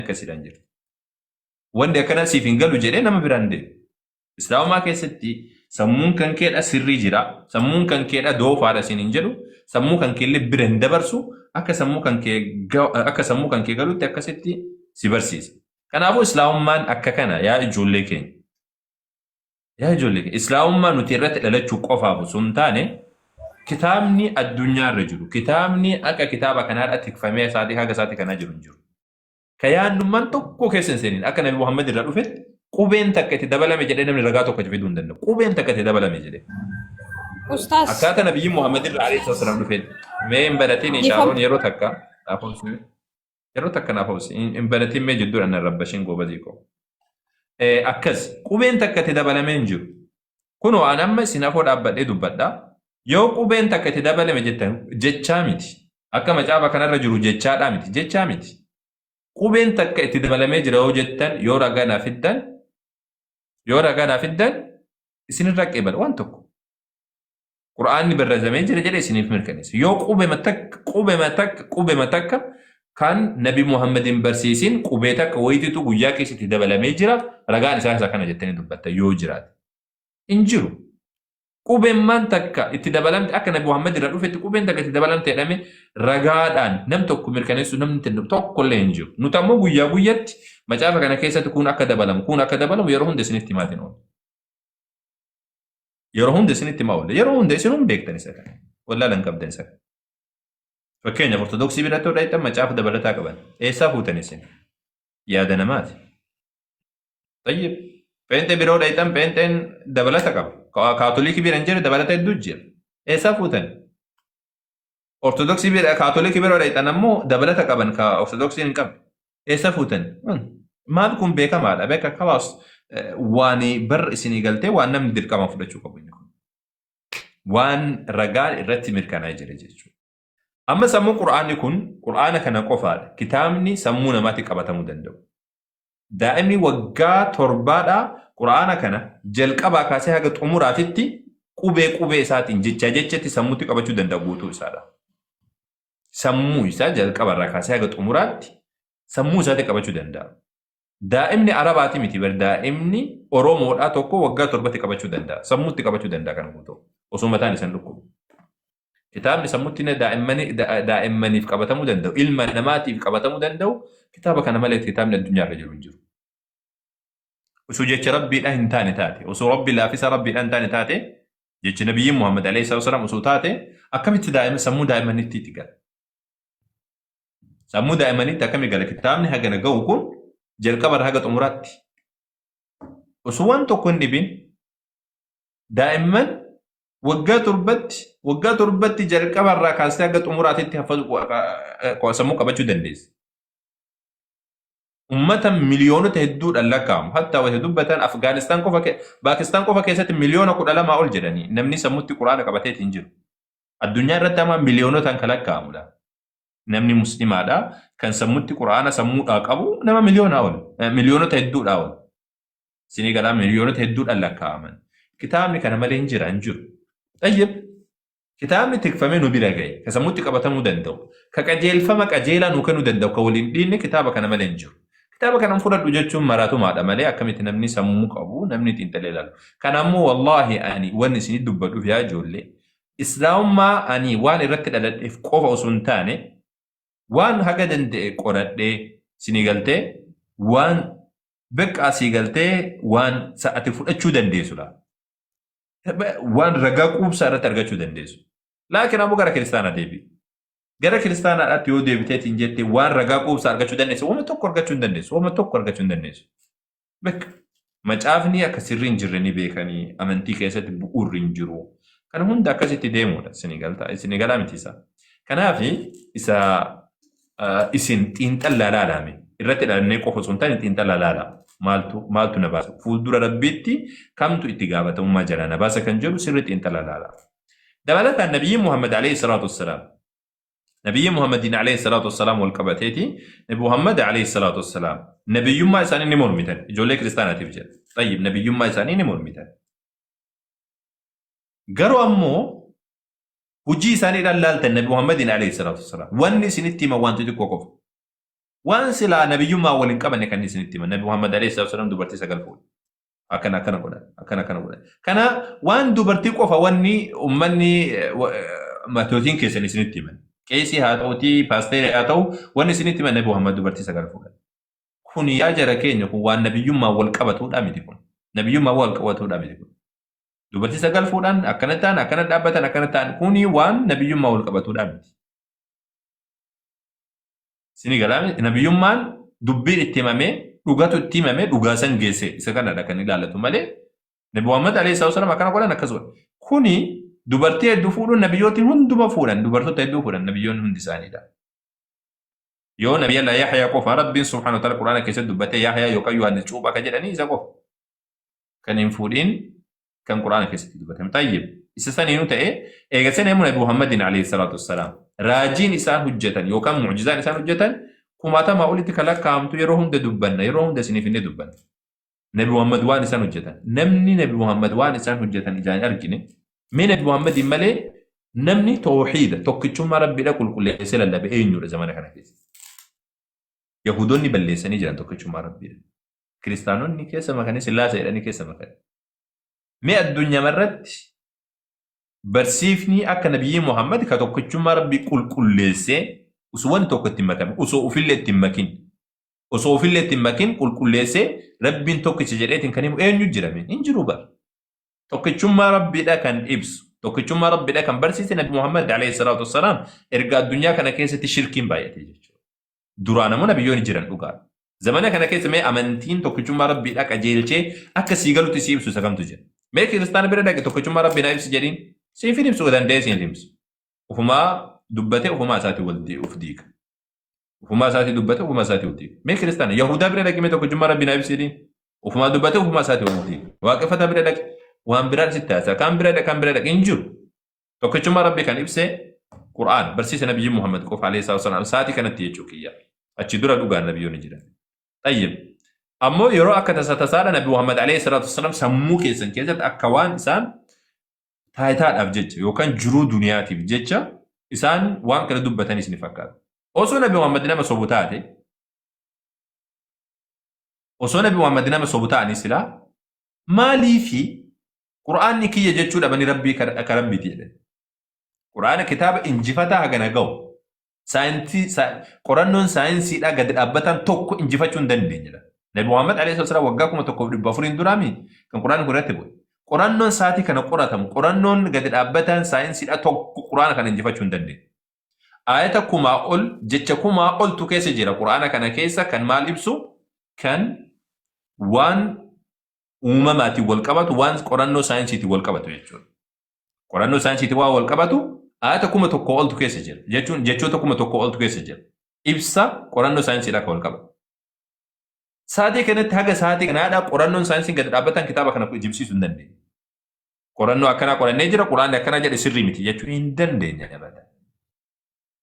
Akkasiidhaan jirti. Wanti akkana siif hin galu jedhee nama biraan deemu. Islaamummaa keessatti sammuun kan keedha sirrii jira. Sammuun kan keedha doofaadha siin hin jedhu. Sammuu kan keellee bira hin dabarsu. Akka sammuu kan kee galutti akkasitti si barsiisa. Kanaafuu islaamummaan akka kana, yaa ijoollee keenya. Yaa ijoollee keenya, islaamummaa nuti irratti dhalachuu qofaaf osoo hin taane, kitaabni addunyaa irra jiru, kitaabni akka kitaaba kanaadha tikfamee isaatii haga isaatii kanaa jiru hin jiru. Ka yaadnummaan tokko keessa hin seenin, akka Nabi Muhammad irraa dhufetti qubeen takka itti dabalame jedhee namni ragaa tokko itti fiduu hin danda'u. Qubeen takka itti dabalame jedhee. Ustaas. Akkaataa Nabiyyi Muhammad irraa alayhi salaam dhufetti. Mee hin baratin. Ifam. Shaaroon, yeroo takka naaf obsi. Yeroo takka naaf obsi. Hin baratin, mee jidduudha nan rabbashin, goobazii koo. Akkas qubeen takka itti dabalamee hin jiru. Kunoo an amma isin afoo dhaabbadhee dubbadha. Yoo qubeen takka itti dabalame jettan, jechaa miti. Akka macaafa kanarra jiru jechaadhaa miti. Jechaa miti. Qubeen takka itti dabalamee jira yoo jettan, yoo ragaa naa fiddan, isinirra qeebala waan tokko. Qur'aanni barreeffamee jira jedhee isiniif mirkaneessa. Yoo qubema takka, qubema takka, qubema takka kan Nabi Muhammad hin barsiisin, qubee takka wayititu guyyaa keessatti dabalamee jira, ragaan isaa isa kana jettanii dubbatta yoo jiraate. Hin jiru. Qubemmaan takka itti dabalamte, akka Nabi Muhammad irraa dhufetti qubeen takka itti dabalamte jedhame ragaadhaan nam tokko mirkaneessu namni tokko illee hin jiru. Nuti ammoo guyyaa guyyatti macaafa kana keessatti kun akka dabalamu, kun akka dabalamu yeroo hunda isinitti himaatiin oola. Yeroo hunda isinitti himaa oola. Yeroo hunda isinuu hin beektan isa kana. Wallaala hin qabdan isa kana. Fakkeenyaaf, Ortodoksii biratti yoo dhaqxan macaafa dabalataa qaban. Eessaa fuutan isin? Yaada namaati. Tayyib. Pheenxee biroo dhaqxan, pheenxeen dabalata qaba. Kaatolikii bira hin jirre dabalata hedduu jira. Eessaa fuutan? Ortodoksii bira, Kaatolikii biroo dhaqxan ammoo dabalata qaban ka Ortodoksiin hin qabne. Eessa fuutan? Maal kun beekamaadha. Beeka kalaas, waan bar isinii galtee, waan namni dirqama fudhachuu qabu inni kun. Waan ragaan irratti mirkanaa'ee jira jechuudha. Amma sammuu Qur'aanni kun Qur'aana kana qofaadha. Kitaabni sammuu namaatti qabatamuu danda'u. Daa'imni waggaa 7dhaa Qur'aana kana jalqabaa kaasee haga xumuraatitti qubee qubee isaatiin, jecha jechatti sammuutti qabachuu danda'a guutuu isaadha. Sammuu isaa jalqabarraa kaasee haga xumuraatti sammuu isaatti qabachuu danda'a. Daa'imni Arabaati miti bar, daa'imni Oromoodhaa tokko waggaa 7tti qabachuu danda'a. Sammuutti qabachuu danda'a kana guutuu. Osoo mataan isaan dhukkubu. Kitaabni sammuutti daa'immaniif qabatamuu danda'u, ilma namaatiif qabatamuu danda'u, kitaaba kana malee kitaabni addunyaarra jiru hin jiru. Osoo jecha Rabbiidhaa hin taane taate, osoo Rabbi laafisa Rabbiidhaa hin taane taate, jechi Nabiyyiin Muhammad alayhi salaam osoo taate, akkamitti daa'ima sammuu daa'immanitti itti gala? Sammuu daa'immanitti akkami gala kitaabni hagana ga'u kun jalqabarra haga xumuraatti? Osoo waan tokko hin dhibin daa'imman waggaa 7tti jalqabarraa kaasee haga xumuraatitti sammuu qabachuu dandeessa. Ummata miliyoonota hedduudhaan lakkaa'amu. Hatta wayita dubbatan Afgaanistaan qofa, Paakistaan qofa keessatti miliyoona 12 ol jedhanii namni sammuutti Quraana qabateeti hin jiru. Addunyaa irratti amma miliyoonotaan kan lakkaa'amudha. Namni muslimaadha kan sammuutti Quraana sammuudhaa qabu nama miliyoonaa ol, miliyoonota hedduudhaa ol. Isinii galaa, miliyoonota hedduudhaan lakkaa'aman. Kitaabni kana malee hin jira, hin jiru. Tayyib, kitaabni tikfamee nu bira gahe, ka sammuutti qabatamuu danda'u, ka qajeelfama qajeelaa nu kennuu danda'u, ka waliin dhiinne, kitaaba kana malee hin jiru. Kitaaba kana fudhadhu jechuun maraatumaadha malee akkamitti namni sammuu qabu, namni xiinxalee ilaalu? Kana ammoo wallaahi ani wanni isinii dubbadhuuf, yaa ijoollee, islaamummaa ani waan irratti dhaladheef qofa osoo hin taane, waan haga danda'e qoradhee, isinii galtee, waan beqqa asii galtee waan ati fudhachuu dandeessudha. Waan ragaa quubsaa irratti argachuu dandeessu. Laakiin ammoo gara kiristaanaa deebi'i. Gara kiristaanaadhaatti yoo deebiteetiin jette, waan ragaa quubsaa argachuu dandeessu wama tokko argachuu hin dandeessu. Wama tokko argachuu hin dandeessu. Beqa macaafni akka sirrii hin jirre ni beekanii, amantii keessatti bu'uurri hin jiru. Kana hunda akkasitti deemuudha. Isinii galtaa, isinii galaa miti isa. Kanaaf isa isin xiinxallaa laalame irratti dhalannee qofa osoo hin taane, xiinxallaa laala. Maaltu maaltu na baasa? Fuuldura Rabbiitti kamtu itti gaafatamummaa jalaa na baasa kan jedhu sirri xiinxallaa laala. Dabalataan Nabiyyi Muhammad alayhi salaatu wassalaam, Nabiyyi Muhammadin alayhi salaatu wassalaam wal qabateeti, Nabi Muhammad alayhi salaatu wassalaam nabiyyummaa isaanii ni mormitan, ijoollee kiristaanaatiif jedha. Tayyib, nabiyyummaa isaanii ni mormitan. Garuu ammoo hojii isaaniidhaan laaltan Nabi Muhammadin alayhi salaatu wassalaam. Wanni isinitti hima wanti xiqqoo qofa. Waan silaa nabiyyummaa waliin qabanne kan isinitti himan. Nabi Muhammad alayhi salaatu wasalaam dubartii 9 fuudhe. Akkana akkana godhan. Akkana akkana godhan. Kana waan dubartii qofa wanni ummanni matootiin keessan isinitti himan. Qeesii haa ta'utii paasteerii haa ta'u wanni isinitti himan Nabi Muhammad dubartii 9 fuudhan. Kun yaa jara keenya kun waan nabiyyummaa wal qabatuudha miti kun. Nabiyyummaa wal qabatuudha miti kun. Dubartii 9 fuudhan akkana ta'an akkana dhaabbatan akkana ta'an kuni waan nabiyyummaa wal qabatuudha miti. Sini galaame nabiyyummaan dubbiin itti himamee dhugatu itti himamee dhugaa san geesse isa kanadha kan ilaallatu malee Nabi Muhammad alayhi salatu wasalam akkana godhan akkas godhan. Kuni dubartii hedduu fuudhuun nabiyyootiin hunduma fuudhan dubartoota hedduu fuudhan nabiyyoonni hundi isaaniidha. Yoo nabi Allah Yahya qofa Rabbiin subhanahu wa ta'ala Qur'aana keessatti dubbatee Yahya yookaan Yohaannis cuuphaa kan jedhanii isa qofa. Kan hin fuudhin kan Qur'aana keessatti dubbatame. Tayyib. Isa saniinuu ta'e eega sana immoo Nabi Muhammadin alayhi salaatu wassalaam raajiin isaan hojjetan yookaan mu'jizaan isaan hojjetan kumaatamaa olitti kan lakkaa'amtu yeroo hunda dubbanna yeroo hunda isiniif inni dubbanna. Nabi Muhammad waan isaan hojjetan namni Nabi Muhammad waan isaan hojjetan ijaan hin argine mee Nabi Muhammadiin malee namni tawhiida tokkichummaa Rabbiidha qulqulleessee lallabe eenyudha zamana kana keessa. Yahudoonni balleessanii jiran tokkichummaa Rabbiidha. Kiristaanonni keessa makanii sillaasee jedhanii keessa makanii. Mee addunyaa irratti barsiifni akka Nabiyyii Muhammad ka tokkichummaa Rabbii qulqulleessee osoo wanti tokko itti hin makame osoo ofillee itti hin makin osoo ofillee itti hin makin qulqulleessee Rabbiin tokkicha jedheetiin kan himu eenyu jira mee? Hin jiru bara. Tokkichummaa Rabbiidha kan ibsu tokkichummaa Rabbiidha kan barsiise Nabi Muhammad alayhi salaatu wassalaam erga addunyaa kana keessatti shirkiin baay'ate jechuudha. Duraan ammoo nabiyyoonni jiran dhugaadha. Zamana kana keessa mee amantiin tokkichummaa Rabbiidhaa qajeelchee akka sii galutti sii ibsu isa kamtu jira? Mee kiristaana bira dhaqi tokkichummaa Rabbii naa ibsi jedhiin siif hin ibsu danda'ee siin hin ibsu. Ufumaa dubbatee ufumaa isaatii wal uf diiga. Ufumaa isaatii dubbatee ufumaa isaatii wal diiga. Mee kiristaana Yahudaa bira dhaqi mee tokkichummaa Rabbii naa ibsi jedhiin ufumaa dubbatee ufumaa isaatii wal diiga. Waaqeffataa bira dhaqi waan biraan sitti haasa'a. Kaan bira dhaqi kaan bira dhaqi hin jiru. Tokkichummaa Rabbii kan ibse Qur'aan barsiisa Nabiyyi Muhammad qofa alayhi salaatu wasalaam sa'aatii kanatti jechuu kiyya. Achi dura dhugaan nabiyyoonni jiran. Tayyib. Ammoo yeroo akka tasa tasaadha Nabi Muhammad alayhi salaatu wasalaam sammuu keessan keessatti akka waan isaan taayitaadhaaf jecha yookaan jiruu duniyaatiif jecha isaan waan kana dubbatanis ni fakkaata. Osoo Nabi Muhammad nama sobu taate osoo Nabi Muhammad nama sobu ta'anii silaa maaliifi Qur'aanni kiyya jechuu dhabanii Rabbii ka Rabbiiti jedhan. Qur'aana kitaaba injifataa hagana ga'u. Saayinsii qorannoon saayinsiidhaa gadi dhaabbataan tokko injifachuu hin dandeenyedha. Nabi Muhammad alayhi salaam waggaa 1400 duraami kan Qur'aanni kun irratti bu'e. Qorannoon sa'aatii kana qoratamu qorannoon gadi dhaabbataan saayinsiidhaa tokko Qur'aana kana injifachuu hin dandeenye. Aayata kumaa ol jecha kumaa oltu keessa jira Qur'aana kana keessa kan maal ibsu kan waan uumamaatiin wal qabatu waan qorannoo saayinsiitiin wal qabatu jechuudha. Qorannoo saayinsiitiin waan wal qabatu ayata 1000 oltu keessa jira. Jechuun jechoota 1000 oltu keessa jira. Ibsa qorannoo saayinsiidhaan kan wal qabatu. Sa'aatii kanatti haga sa'aatii kanaadhaa qorannoon saayinsiin gadi dhaabbatan kitaaba kana jibsiisuu hin dandeenye. Qorannoo akkanaa qorannee jira, quraanni akkanaa jedhe sirrii miti jechuu hin dandeenye abada.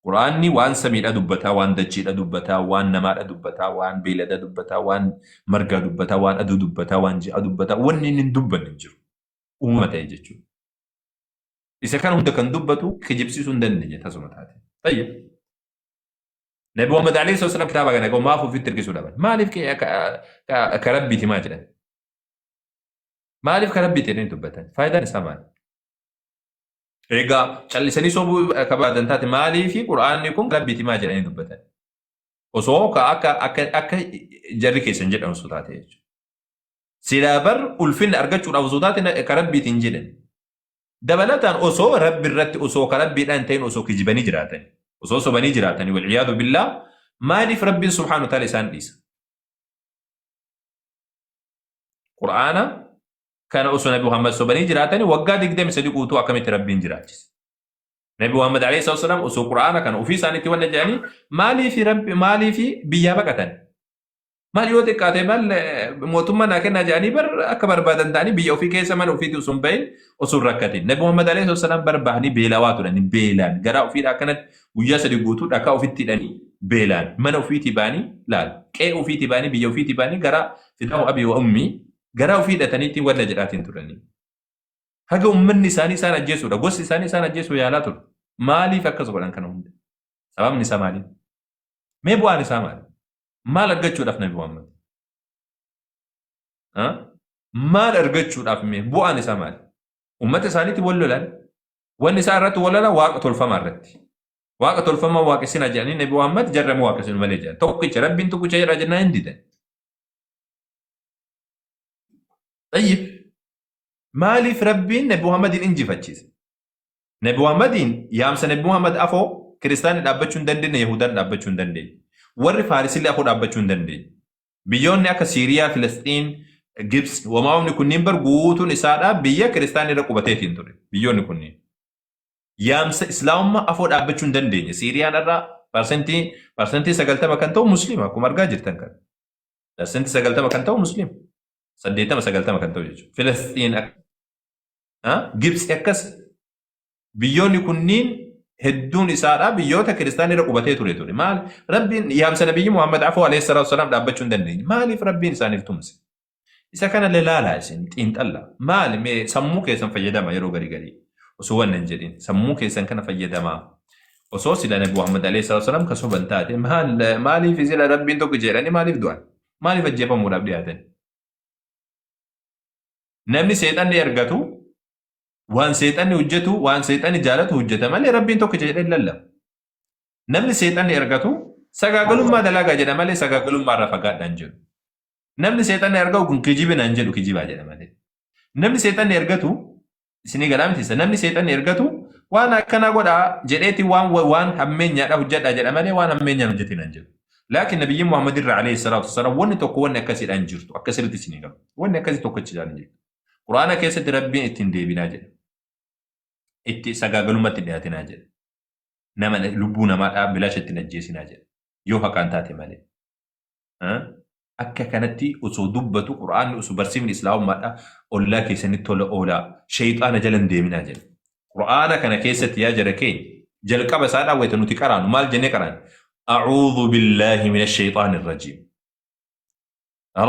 Qur'aanni waan samiidha dubbataa, waan dachiidha dubbataa, waan namaadha dubbataa, waan beeylada dubbataa, waan margaa dubbataa, waan aduu dubbataa, waan ji'a dubbataa, wanni inni hin dubbanne hin jiru. Uumama ta'e jechuudha. Isa kana hunda kan dubbatu kijibsiisuu hin dandeenye tasuma taate. Tayyib. Nabi Muhammad alayhi salatu kitaaba kana ga'u maaf ofitti hirkisuu dhaban? Maaliif ka rabbiiti maa jedhan? Maaliif ka rabbiiti jedhanii dubbatan? Faayidaan isaa maali? Egaa callisanii sobuu akka barbaadan taate maaliifi Qur'aanni kun Rabbiiti maa jedhanii dubbatan? Osoo ka akka akka akka jarri keessan jedhan osoo taate jechuudha. Silaa bar ulfinna argachuudhaaf osoo taate ka Rabbiiti hin jedhan. Dabalataan osoo Rabbi irratti osoo ka Rabbiidhaan hin ta'in osoo kijibanii jiraatanii osoo sobanii jiraatanii wal'iyaadu billaa maaliif Rabbiin subhaanahu wa ta'ala isaan dhiisa? Qur'aana kana osoo Nabi Muhammad sobanii jiraatanii waggaa 23 guutuu akkamitti Rabbiin jiraachise? Nabi Muhammad alayhi salatu wasalam osoo Qur'aana kana ofii isaaniitti wanna jedhanii maaliif Rabbi maaliif biyyaa baqatan? Maal yoo xiqqaate maal mootummaa naa kennaa jedhanii bar akka barbaadan ta'anii biyya ofii keessa mana ofiitti osoo hin bahin osoo hin rakkatin. Nabi Muhammad alayhi salatu wasalam bar bahanii beelawaa turani beelaan garaa ofiidha akkanatti guyyaa 3 guutuu dhakaa ofitti hidhanii beelaan mana ofiitii ba'anii laal qe'ee ofiitii ba'anii biyya ofiitii ba'anii garaa fidaahu abii wa ummii garaa ofii hidhataniitti wanna jedhaatiin turanii. Haga ummanni isaanii isaan ajjeesuudha. Gosti isaanii isaan ajjeesuu yaalaa ture. Maaliif akkas godhan kana hunda? Sababni isaa maali? Mee bu'aan isaa maali? Maal argachuudhaaf Nabi Muhammad? Maal argachuudhaaf mee bu'aan isaa maali? Uummata isaaniitti wal lolan. Wanni isaa irratti wal lolan waaqa tolfamaa irratti. Waaqa tolfamaa waaqessinaa jedhanii Nabi Muhammad jarra immoo waaqessinu malee jedhan. Tokkicha Rabbiin tokkicha jedhaa jennaan hin didan. Tayyib. Maaliif Rabbiin Nabi Muhammadiin injifachiise? Nabi Muhammadiin yaamsa Nabi Muhammad afoo kiristaanni dhaabbachuu hin dandeenye, Yahudaan dhaabbachuu hin dandeenye. Warri Faarisillee afoo dhaabbachuu hin dandeenye. Biyyoonni akka Siiriyaa, Filisxiin, Gibs, wamaawni kunniin bar guutuun isaadhaa biyya kiristaanni irra qubateetiin ture. Biyyoonni kunniin. Yaamsa Islaamummaa afoo dhaabbachuu hin dandeenye. Siiriyaan irraa parsentii 90 kan ta'u Musliima akkuma argaa jirtan kana. Parsentii 90 kan ta'u Musliima. 80 90 kan ta'u jechuudha. Filisxiin Gibsi akkas biyyoonni kunniin hedduun isaadhaa biyyoota kiristaanni irra qubatee ture ture. Maal Rabbiin yaamsa Nabiyyi Muhammad afoo alayhi salaatu wasalaam dhaabbachuu hin dandeenye. Maaliif Rabbiin isaaniif tumse? Isa kana lelaalaa isin xiinxalla. Maali mee sammuu keessan fayyadama yeroo garii garii. Osoo wanna hin jedhin sammuu keessan kana fayyadamaa. Osoo sila Nabi Muhammad alayhi salaatu wasalaam ka soban taate maaliif sila Rabbiin tokko jedhanii maaliif du'an? Maaliif ajjeefamuudhaaf dhiyaatan? Namni seexanni ergatu waan seexanni hojjetu waan seexanni jaalatu hojjeta malee Rabbiin tokkicha jedhee hin lallabu. Namni seexanni ergatu sagaagalummaa dalagaa jedha malee sagaagalummaa irraa fagaadhaa hin jedhu. Namni seexanni argatu kun kijibina hin jedhu kijibaa jedha malee. Namni seexanni ergatu isinii galaa miti namni seexanni ergatu waan akkanaa godhaa jedheeti waan waan hammeenyaadha hojjedhaa jedha malee waan hammeenyaan hojjetina hin jedhu. Laakiin nabiyyiin Muhammad irraa alayhi salaatu wassalaam wanni tokko wanni akkasiidha hin jirtu akka sirriitti isinii galu. Wanni akkasii tokkichi isaan hin jirtu. Quraana keessatti Rabbiin ittiin deebinaa jedha. Itti sagaagalummaatti dhiyaatinaa jedha. Nama lubbuu namaadhaa bilaasha ittiin ajjeesinaa jedha. Yoo haqaan taate malee. Akka kanatti osoo dubbatu Qur'aanni osoo barsiifni Islaamummaadha ollaa keessanitti tola oolaa shayxaana jala hin deeminaa jedha. Qur'aana kana keessatti yaa jara keenya jalqaba isaa wayita nuti qaraanu maal jennee qaraana? A'uudhu billaahi mina shayxaani rajiim.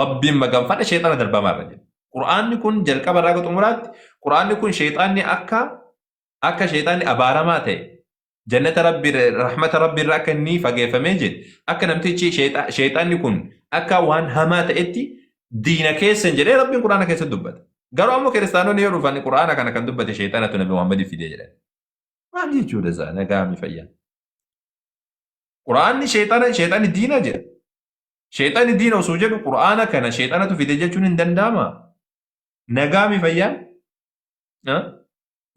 Rabbiin maganfadha shayxaana darbamaa irra jedha. Qur'aanni kun jalqaba irraa xumuraatti Qur'aanni kun shayxaanni akka shayxaanni abaaramaa ta'e jannata rabbi rahmata rabbi irra akka inni fageeffamee jedhe akka namtichi shayxaanni kun akka waan hamaa ta'etti diina keessan jedhee rabbiin quraana keessatti dubbata. Garuu ammoo kiristaanonni yoo dhufan quraana kana kan dubbate shayxaanatu nabi Muhammad fidee jedhan. Maal jechuudha isaa nagaa mi fayyaa. Quraanni shayxaana shayxaanni diina jedha. Shayxaanni diina osoo jedhu quraana kana shayxaanatu fide jechuun hin danda'ama. Nagaa mi fayyaan?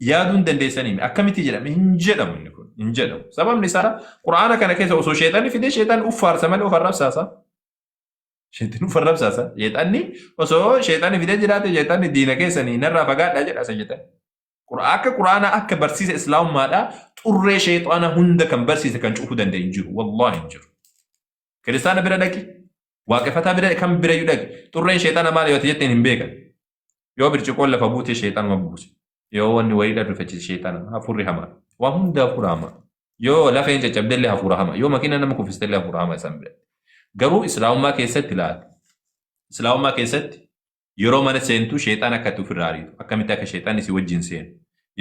Yaaduu hin dandeessanii akkamitti jedhame hin jedhamu inni kun hin jedhamu. Sababni isaa quraana kana keessa osoo sheexanni fidee sheexanni uffaarsa malee of arrabsaasa. Sheexanni of arrabsaasa. Sheexanni osoo sheexanni fidee jiraate sheexanni diina keessanii narraa fagaadhaa jedha isa sheexanni. Akka quraana akka barsiisa islaamummaadhaa xurree sheexana hunda kan barsiise kan cufuu danda'e hin jiru. Wallaahi hin jiru. Kiristaana bira dhaqi. Waaqeffataa bira kan birayyuu dhaqi. Xurreen sheexana maali yoo jetteen hin beekan. Yoo birciqoon lafa buute sheexanuma buuse. Yoo wanni wayii dharrifachise sheexana hafuurri hamaa. Waan hunda hafuura hamaa. Yoo lafeen caccabdellee hafuura hamaa. Yoo makiina nama kuffistellee hafuura hamaa isaan biratti. Garuu islaamummaa keessatti ilaali. Islaamummaa keessatti yeroo mana seentu sheexaan akka itti ofirraa ariitu. Akkamitti akka sheexaan si wajjin seenu.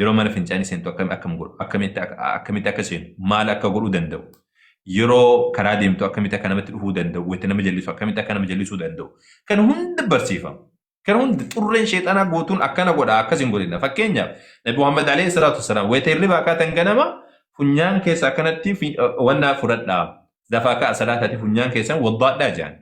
Yeroo mana fincaanii seentu akkam godhu. Akkamitti akka seenu. Maal akka godhuu danda'u. Yeroo karaa deemtu akkamitti akka namatti dhufuu danda'u. Wayita nama jallisu akkamitti akka nama jallisuu danda'u. Kan hunda barsiifama. Kan hundi xurreen sheexanaa guutuun akkana godha akkas hin godhina. Fakkeenyaaf Nabi Muhammad alayhi salaatu wassalaam wayita hirribaa kaatan ganama funyaan keessa akkanatti wannaa fudhadhaa. Dafaa ka'a salaataati funyaan keessan waddaadhaa jedhan.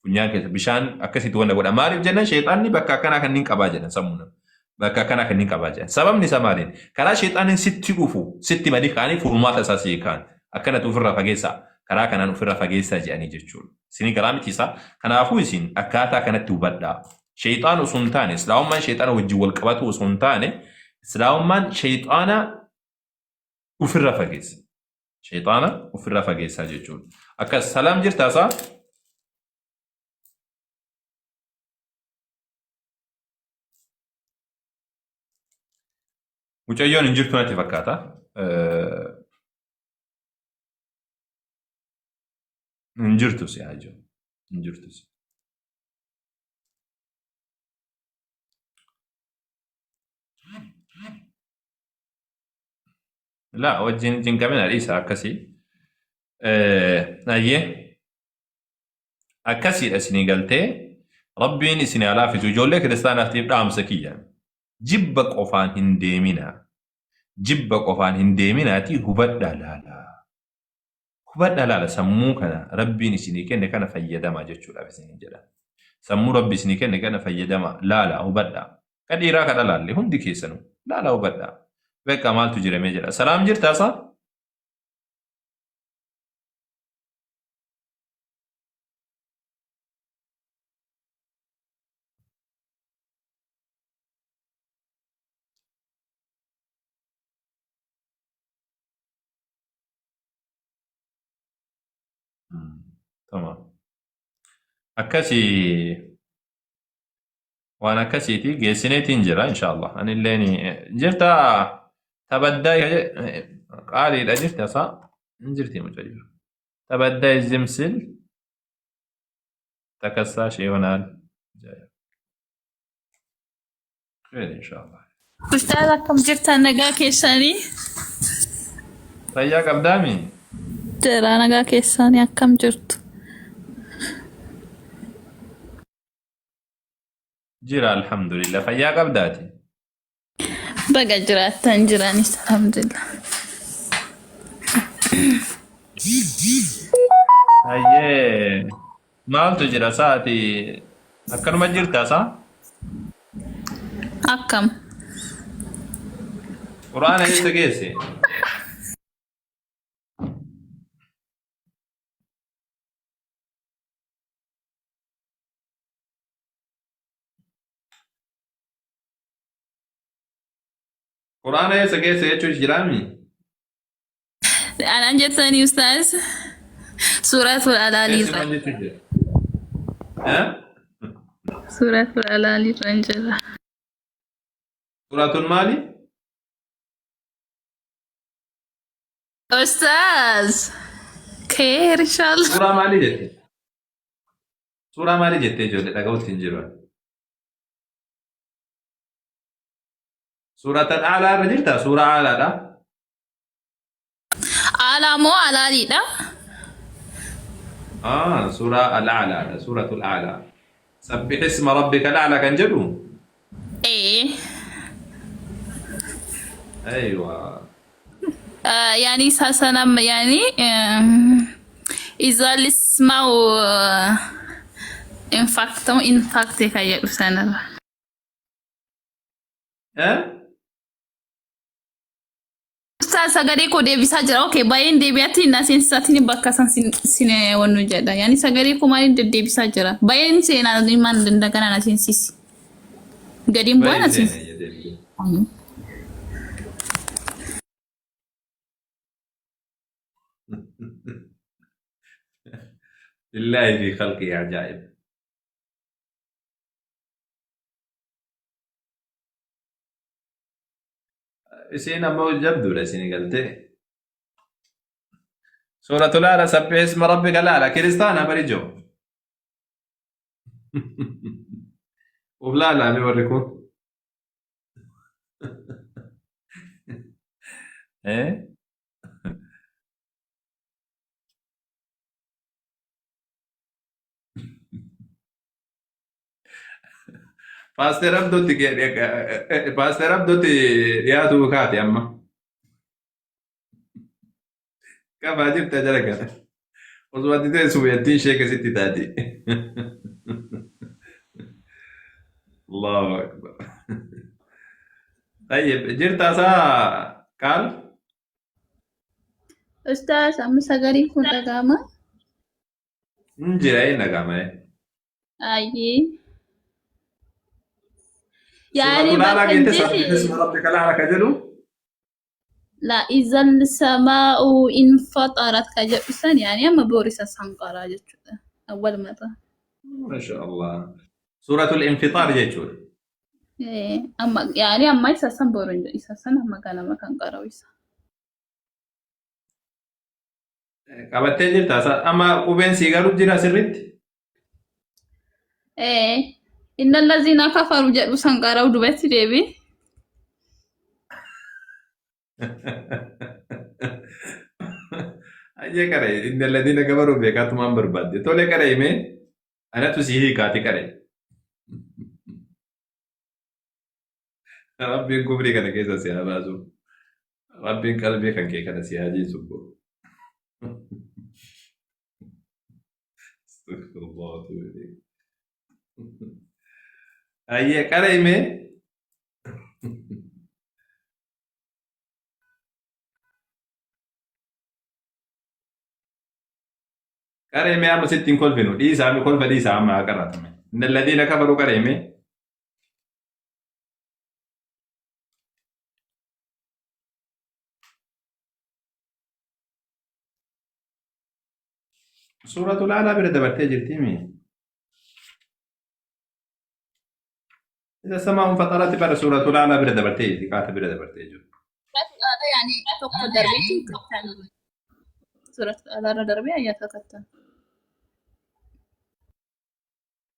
Funyaan keessa bishaan akkasitti wanna godha. Maaliif jennan sheexanni bakka akkanaa kanneen qabaa jedhan sammuu nama. Bakka akkanaa kanneen qabaa jedhan. Sababni isaa maaliin? Karaa sheexanni sitti dhufu sitti madii kaanii furmaata isaa sii kaan. Akkanatti ofirraa fageessaa. Karaa kanaan ofirraa fageessaa jedhanii jechuudha. Isinii garaa miti isaa. Kanaafuu isin akkaataa kanatti hubadhaa. Sheexaan osoo hin taane, islaamummaan sheexaana wajjin wal qabatu osoo hin taane, islaamummaan sheexaana ofirraa fageessa. Sheexaana ofirraa fageessaa jechuudha. Akkas salaam jirtaa isaa? Mucayyoon hin jirtu natti fakkaata. Hin jirtu si haa jiru. Hin jirtu si. Laa wajjin cinqamina dhiisa akkasii. Ayyee. Akkasiidha isinii galtee Rabbiin isin haa laaffisu. Ijoollee kiristaanaatiif dhaamsa kiyya. Jibba qofaan hin deeminaa. Jibba qofaan hin deeminaatii hubadhaa laalaa. Hubadhaa laala sammuu kana Rabbiin isinii kenne kana fayyadamaa jechuudhaaf isiniin jedha. Sammuu Rabbi isinii kenne kana fayyadamaa laalaa hubadhaa. Ka dhiiraa ka dhalaallee hundi keessanuu laalaa hubadhaa. Beekaa maaltu jiramee jedha. Salaam jirtaa isaa? Tamam. Akkasii waan akkasiiti geessineetiin jira inshaallah. Anilleen jirta tabaddaa qaaliidha jirti asaa hin jirti mucayyoo. Tabaddaa zimsil takassaa ይሆናል። Khayr inshaallah. Ustaaz akkam jirtan nagaa keessanii? Fayyaa qabdaami? Jira nagaa keessanii akkam jirtu? Jira alhamdulillah. Fayyaa qabdaati? Baga jiraattan jiranis alhamdulillah. Hayyee maaltu jira sa'aati akkanuma jirta saa? Akkam? Quraana eessa geesse? Quraana eessa geesse jechuun jiraami? Anaan jettanii ustaaz? Suuratul Alaalii Eessi irra. maal jechuun jira? Eh? Suuratul Alaalii irra hin jira. Suuratul maali? Ustaaz! Kheer inshallah. Suuraa maalii jette? Suuraa maalii jettee ijoollee dhaga'utti hin jiru. Suuratan aalaa irra jirta? Suuraa aalaadha. Aalaa moo alaaliidha? Ah, suuraa al-aalaadha. Suuratul aalaa. Sabbih isma rabbika al-aalaa kan jedhu? Ee. Aywa. Yani sasanam yani izal isma'u infactum infacte kan jedhu sanarra. Eh? Ustaaz sagalee koo deebisaa jira. Okay, baay'een deebi'atti na seensisaatiin bakka san sin wannu jedha. Yani sagalee koo maaliin deddeebisaa jira. Baay'een seenaa himaan dandagana na seensisi. Gadiin bu'aa na Baay'ee seensisi. seena jedhee. Billaahi fi khalqii ajaa'ib. Isiin ammoo jabduudha isin galtee. Suuratul Aala sabbih isma rabbika laala kiristaana bari joo. Uf laalaa mee warri kun. Eh? Paaster Abdootti Paaster Abdootti dhiyaatu kaate amma. Qabaa jirta jara kana. Osoo ati teessu biyyattiin ishee keessatti taati. Allahu akbar. Tayyib jirta isaa qaal? Ustaaz amma sagaleen kun dhaga'ama. Hin jira hin dhaga'ama. Ayyee. Yaani Suuratul Aalaa bakka hin geette sabbih jirre isma rabbika al-a'laa ka jedhu. la izal samaa'u infatarat ka jedhu san yaani amma boorisa san qaraa jechuudha. Awwal mata. Masha Allah. Suuratul Infiixaar jechuudha. Amma yaani amma isa san boru hin jedhu isa san amma ganama kan qara'u isa. Qabattee jirta amma qubeen sii garuu jira sirriitti. Inna allaziina kafaru jedhu san qara'u dubatti deebi. Ayyee qara inni alladhiina kafaruu beekaatumaan barbaadde. Tole qara himee. Anatu si hiikaati qare. Rabbiin kufrii kana keessa si haa baasu. Rabbiin qalbii kan kee kana si haa jiisu. Astaghfirullah wa atubu ilayk. Ayyee qara himee. Qara himee amma sitti hin kolfinu. Dhiisaa mi kolfa dhiisaa amma haa qarratame. Inna alladhiina kafaruu qara himee. Suuratul Aalaa bira dabartee jirti mi? Isa samaa unfaxaratti bara suuratul Aalaa bira dabartee jirti qaata bira dabartee jirti. Suuratul Aalaa yaani tokko darbeetti kattan. Suuratul Aalaa irra darbee ayyaata kattan.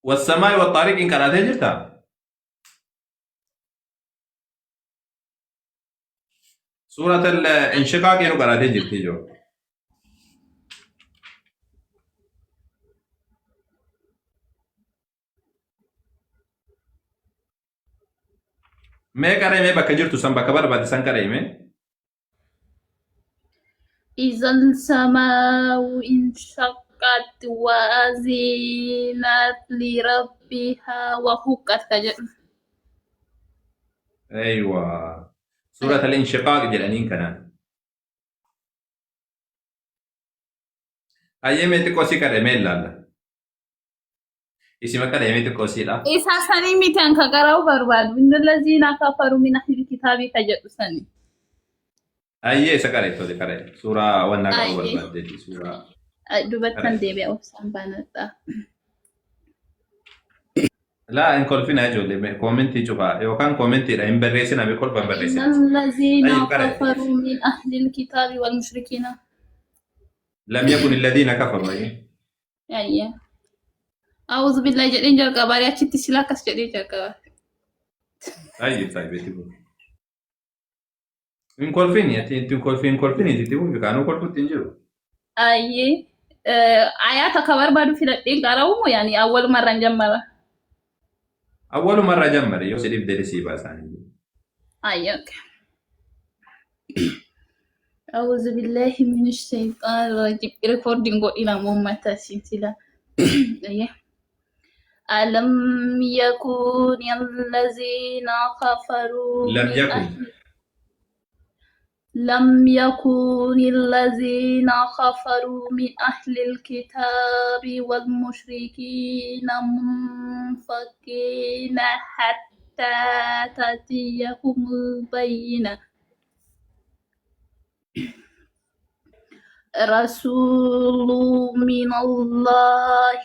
Wassamaa'i waxxaariqiin qaraatee jirtaa? Suuratul Inshiqaaq nu qaraatee jirti ijoo. Mee qara'e bakka jirtu san bakka barbaade san qara'e mee. إذا السماء انشقت وأذنت لربها وحقت كجدhu. Aywa. Suurat al-Inshiqaaq jedhaniin kanaan. Hayyee mee xiqqoo si kadhe mee ilaalla. Isima kadhe mee xiqqoo siidha. Isa sanii miti an ka qara'uu barbaadu. Inna laziina kafaru min ahli kitaabii ka jedhu sani. Hayyee isa kadhe tole kadhe. Suuraa wannaa qara'uu Hayyee. barbaaddeeti. Suuraa Dubattan kadhe. deebi'a obsaan baanadha. Laa hin kolfina ijoollee koomentii cufaa yookaan koomentiidha hin barreessina mee kolfa hin Inna barreessina. laziina Tayyib kadhe. kafaru min ahli kitaabii wal mushrikiina. Lam yakun alladhiina kafaru. Hayyee. Hayyee. A'uudhu billahi jedheen jalqaba. Achitti sila akkas jedhee jalqaba. Tayyib tayyib itti fufi. Hin kolfini ati itti hin kolfin hin kolfini itti fufi kaanuu kolfutti hin jiru. Ayyee. Ayaata ka barbaadu filadheen qara'u moo yaani awwalumarraan jammara? Awwalumarraa jammare yoo si dhibde sii baasaanii. Ayyee okay. أعوذ بالله من الشيطان الرجيم ريكوردينج godhina uummata sinsila. Ayyee. ألم يكن الذين كفروا Lam من yakun. أهل لم يكن الذين كفروا من أهل الكتاب والمشركين منفكين حتى تأتيهم البينة رسول من الله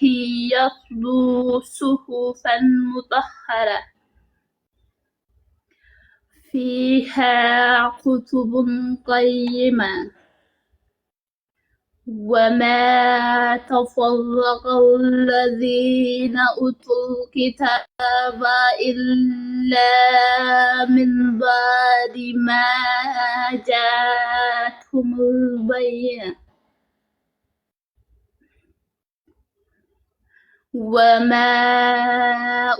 يتلو صحفا مطهرة فيها كتب قيمة وما تفرق الذين أوتوا الكتاب إلا من بعد ما جاءتهم البينة وما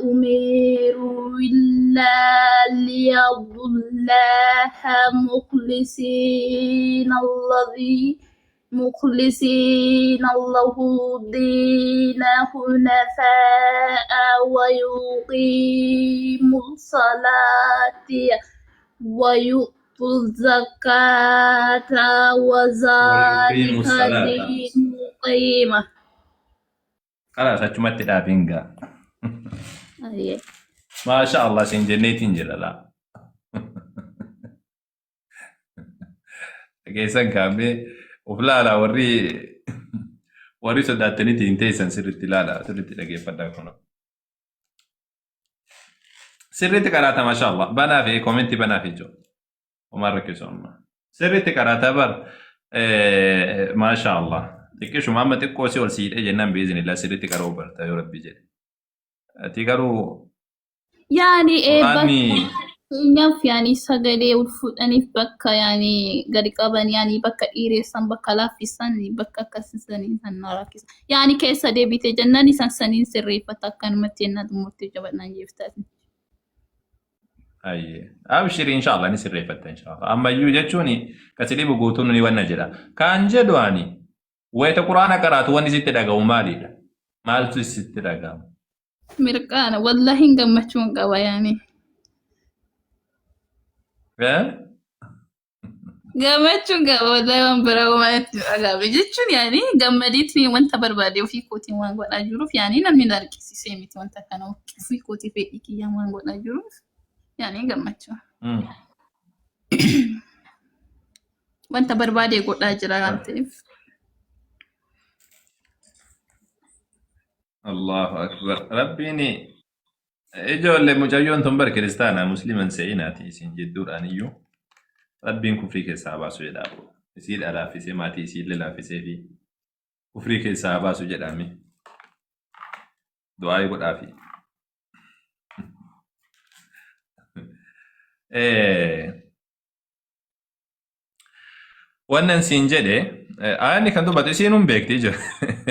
أمروا إلا ليعبدوا الله مخلصين الذي مخلصين له الدين حنفاء ويقيموا الصلاة ويؤتوا الزكاة ويقيموا وذلك الصلاة. دين القيمة. Kalaas achumatti dhaabiin gaa. Ayyee. Maasha Allah siin jenneetiin jira laa. Keessan kaamee of laalaa warri warri sodaattaniitiin hin teessan sirriitti ilaalaa sirriitti dhageeffadhaa kun. Sirriitti qaraata maasha Allah. Banaa fi koomentii banaa fi jiru. Homaa rakkisu amma. Sirriitti qaraata bar maasha Allah. Xiqqishuma amma xiqqoo si ol siidhee jennaan biizinillah sirriitti qara'uu barta yoo rabbi jedhe. Ati garuu Yaani Qur'aanni bakka Fakkeenyaaf yaani sagalee ol fuudhaniif bakka yaani gadi qaban yaani bakka dhiireessan bakka laaffisan bakka akkasisanii san na rakkisa. Yaani keessa deebite jennaan isaan saniin sirreeffata akkanumatti jennaan xumurtee jabadhaan jeeftaati. Ayyee. Abshiri inshallah ni sirreeffatta inshallah. Ammayyuu jechuun kasi dhibu guutuun ni wanna jedha. Kaan jedhu ani wayita quraana qaraatu wanni sitti dhaga'u maalidha? Maaltu sitti dhaga'ama? Mirqaana wallahi gammachuun qaba yaani. Eh? Gammachuun qaba wallahi waan biraa waan itti dhaga'ame jechuun yaani gammadiitiin wanta barbaade ofii kootiin waan godhaa jiruuf yaani namni na argisiisee miti wanta kana ofii kootii fedhii kiyyaan waan godhaa jiruuf yaani gammachuu. Wanta barbaade godhaa jira waan ta'eef. Allahu akbar. Rabbiin ijoollee mucayyoon tun bar kiristaanaa musliman se'inaati isin jidduudhaan iyyuu Rabbiin kufrii keessaa haa baasu jedhaa. Isiidha laaffisee maatii isiillee laaffisee fi kufrii keessaa haa baasu jedhaame. Du'aayii godhaafi. Wannan siin jedhe ayanni kan dubbatu isiinuu hin beekti jira.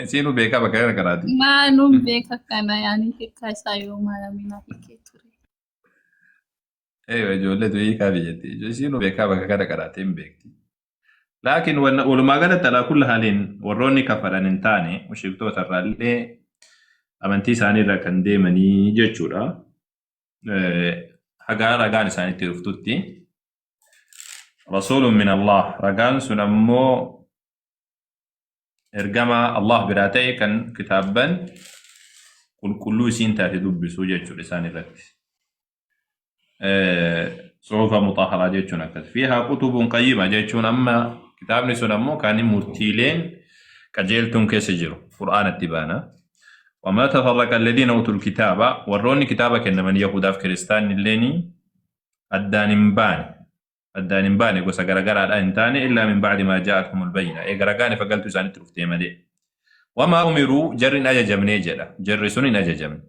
Isiinuu beekaa bakka kana karaati. Maaluun beeka kana yaani hiikkaa isaa yoo maalamina hiikee ture. Eeyyoo ijoolleetu hiikaa biyyatti. Isiinuu beekaa bakka kana karaati hin beekti. Laakiin walumaa galatti alaa kulli haaliin warroonni kafaran hin taane mushriktoota irraa illee amantii isaanii irra kan deemanii jechuudha. Hagaa ragaan isaanitti dhuftutti. Rasuulun min Allah ragaan sun ammoo ergamaa Allah biraa ta'e kan kitaabban qulqulluu isiin taate dubbisuu jechuudha isaan irratti. Suhufa mutaharaa jechuun akkas. Fiihaa kutubun qayyima jechuun amma kitaabni sun ammoo kan murtiileen qajeeltuun keessa jiru Qur'aanatti baana. Wamaa tafarraqa alladhiina utul kitaaba warroonni kitaaba kennaman Yahudaaf kiristaanni illeenii addaan hin baane addaan hin baane gosa garagaraadhaan hin taane illaa min ba'di maa jaa'athumul bayyina eega ragaan ifa galtuu isaanitti dhuftee malee. Wamaa umiruu jarri hin ajajamnee jedha jarri sun hin ajajamne.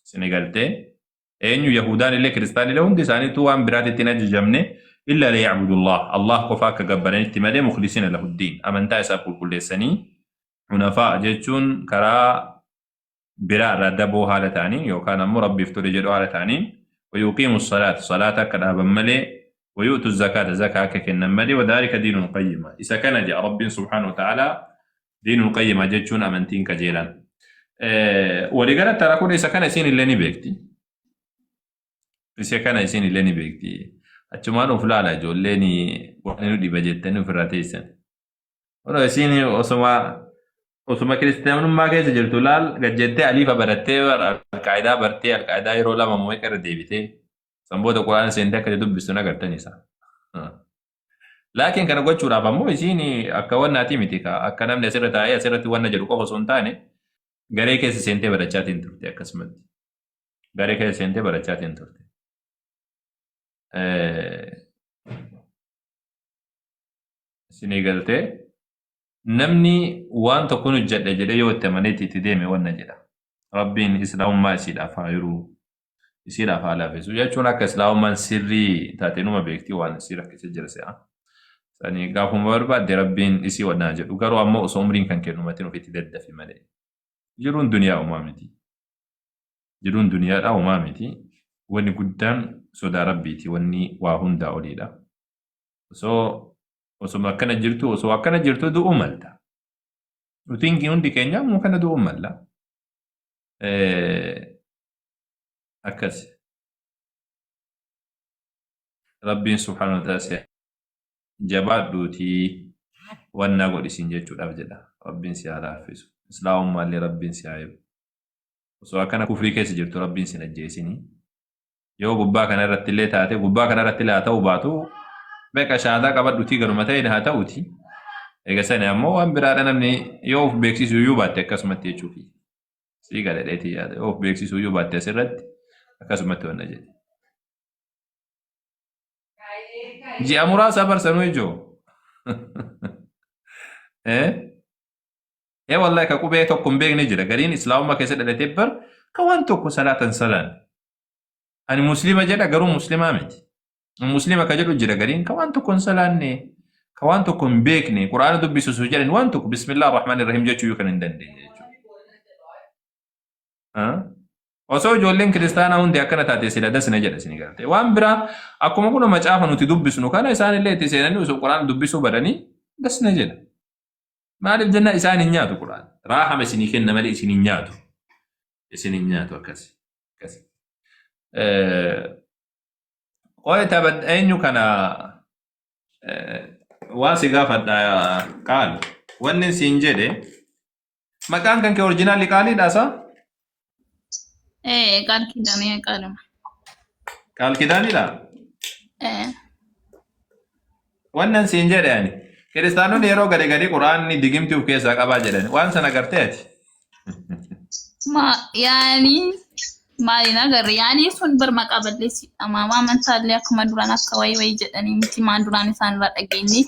Sini galtee eenyu Yahudaan illee Kiristaan illee hundi isaaniitu waan biraatitti hin ajajamne illa liya'budullah Allah qofa akka gabbaranitti malee mukhlisiina lahuddiin amantaa isaaf qulqulleessanii hunafaa jechuun karaa biraa irraa daboo haala ta'aniin yookaan ammoo Rabbiif tole jedhoo haala ta'aniin wayuqiimu salaata salaata akka dhaaban malee wayu'tu zakaata zakaa akka kennan malee wadaalika diinul qayyima isa kana jedha Rabbiin subhaanahu wa ta'aalaa diinul qayyima jechuun amantiin qajeelaan. Waliigalatti tara kun isa kana isiin illee ni beekti. Isa kana isiin illee ni beekti. Achumaan of laala ijoolleen waan nu dhiba jettanii ofirraa teessan. Kunoo isiin osuma osuma kiristaanummaa keessa jirtu laal gad jettee aliifa barattee alqaayidaa bartee alqaayidaa yeroo lama moo meeqa irra deebitee san booda quraana seentee akka dubbistu agartan isa. Laakiin kana gochuudhaaf ammoo isiin akka wannaatii miti ka akka namni asirra taa'ee asirratti wanna jedhu qofa osoo hin taane garee keessa seentee barachaatiin turte akkasumatti. Garee keessa seentee barachaatiin turte. Isinii galtee namni waan tokko hojjedha jedhee yoo itti amaneetti itti deeme wanna jedha. Rabbiin islaamummaa isiidhaaf haa hiruu isiidhaaf haa laaffisu jechuun akka islaamummaan sirrii taate numa beekti waan isii rakkisee jira se'a. Sanii gaafuma barbaadde Rabbiin isii wannaa jedhu garuu ammoo osoo umriin kan kennumatiin ofitti daddafi malee. Jiruun duniyaa umaa miti. Jiruun duniyaadhaa umaa miti. Wanni guddaan sodaa Rabbiiti wanni waa hundaa oliidha. Osoo osuma akkana jirtu osoo akkana jirtu du'uu malta. Nuti hundi keenya ammoo kana du'uu malla. Akkas. Rabbiin subhaanahu wa ta'ala jabaadhuutii wannaa godhisiin jechuudhaaf jedha. Rabbiin si haa laaffisu. Islaamummaallee Rabbiin si haa eegu. Osoo akkana kufrii keessa jirtu Rabbiin sin ajjeesinii. Yoo gubbaa kana irratti illee taate gubbaa kana irratti illee haa ta'u baatu beqa shahaadaa qabadhutii garuma ta'e haa ta'uti. Eega sani ammoo waan biraadha namni yoo of beeksisuu iyyuu baatte akkasumatti jechuufi. Sii gala dheetii yaada yoo of beeksisuu iyyuu baatte asirratti akkasumatti wanna jedhe. Ji'a muraasa barsanuu ijoo. Eh? Ee wallahi ka qubee tokko hin beekne jira. Gariin islaamummaa keessa dhalatee bar ka waan tokko salaatan salaan. Ani Muslima jedha, garuu Muslimaa miti. Muslima ka jedhu jira gariin ka waan tokko hin salaanne, ka waan tokko hin beekne, Qur'aana dubbisu osoo jedhan waan tokko bismillah ar-Rahmaan ir-Rahiim jechuu kan hin dandeenye jechuudha. Osoo ijoolleen kiristaanaa hundi akkana taate sila das na jedha isin galte. Waan biraa akkuma kun macaafa nuti dubbisnu kana isaan illee itti seenanii osoo Qur'aana dubbisuu badanii das na jedha. Maaliif jenna, isaan hin nyaatu Qur'aana. Raahama isinii kenna malee isin hin nyaatu. Isin hin nyaatu akkasi. Akkasi. Qo'ee tapha eenyu kana waa si gaafadha qaali. Wanni siin jedhe, maqaan kan kee original qaaliidha isaa? Ee, qaal kidaanii qaaluma. Qaal kidaaniidha? Ee. Wannan siin jedhe, ani kiristaanonni yeroo gadi gadi Quraanni digimtii of keessaa qabaa jedhan, waan sana gartee ati? Ma yaani maaliin agarre, yaani sun bar maqaa balleessidha. Maama amantaallee akkuma duraan akka wayii wayii jedhanii miti, maan duraan isaan irraa dhageenye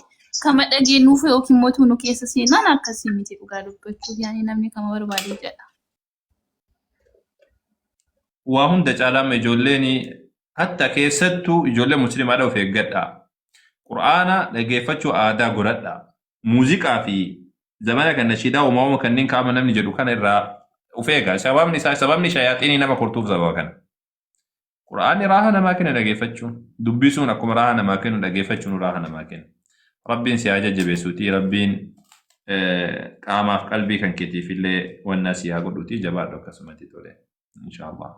kama dhageenyuuf yookiin mootuu nu keessa seenaan akkasii miti. Dhugaa dubbachuuf, yaani namni kama barbaade jedha. Waa hunda caalaa ijoolleen, hatta keessattuu ijoollee musliimaadha, of eeggadha. Qur'aana dhaggeeffachuu aadaa godhadha. Muuziqaa fi zamana kan nashiidaa uumamaa kanneen qaama namni jedhu kana irraa of eega. Sababni isaa, sababni shayaaxiinii nama kortuuf sababa kana. Qur'aanni raaha namaa kenna dhaggeeffachuun. Dubbisuun akkuma raaha namaa kennu, dhaggeeffachuun raaha namaa kenna. Rabbiin si haa jajjabeessuutii, Rabbiin qaamaaf qalbii kan keetiif illee wannaa si haa godhuutii, jabaadhu akkasumatti tole. Inshaallah.